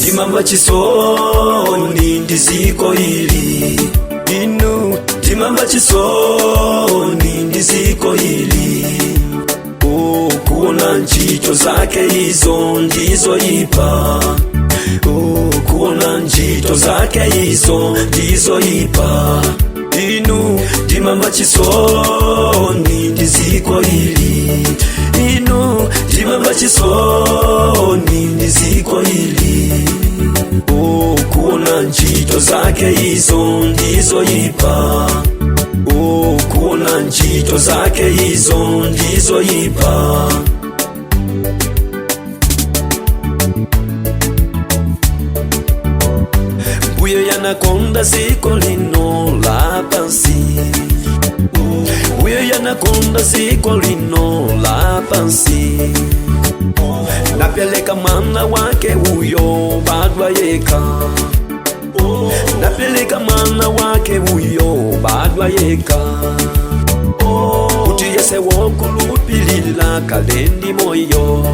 Ndimamva chisoni ndi ziko ili. Inu, ndimamva chisoni ndi ziko ili. Oh, kuona ntchito zake izo ndizoipa. Oh, kuona ntchito zake izo ndizoipa. Inu, ndimamva chisoni ndi ziko ili. Inu, ndimamva chisoni ndi ziko ili. Oh, kuona ntchito zake izo ndizoipa. Oh, kuona ntchito zake izo ndizoipa. Mbuye yanakonda ziko lino la pansi. Mbuye yanakonda ziko lino la pansi. Napeleka mwana wake uyo badwa yeka. Napeleka mwana wake uyo badwa yeka. Kuti yese wokulupilila kalendi moyo.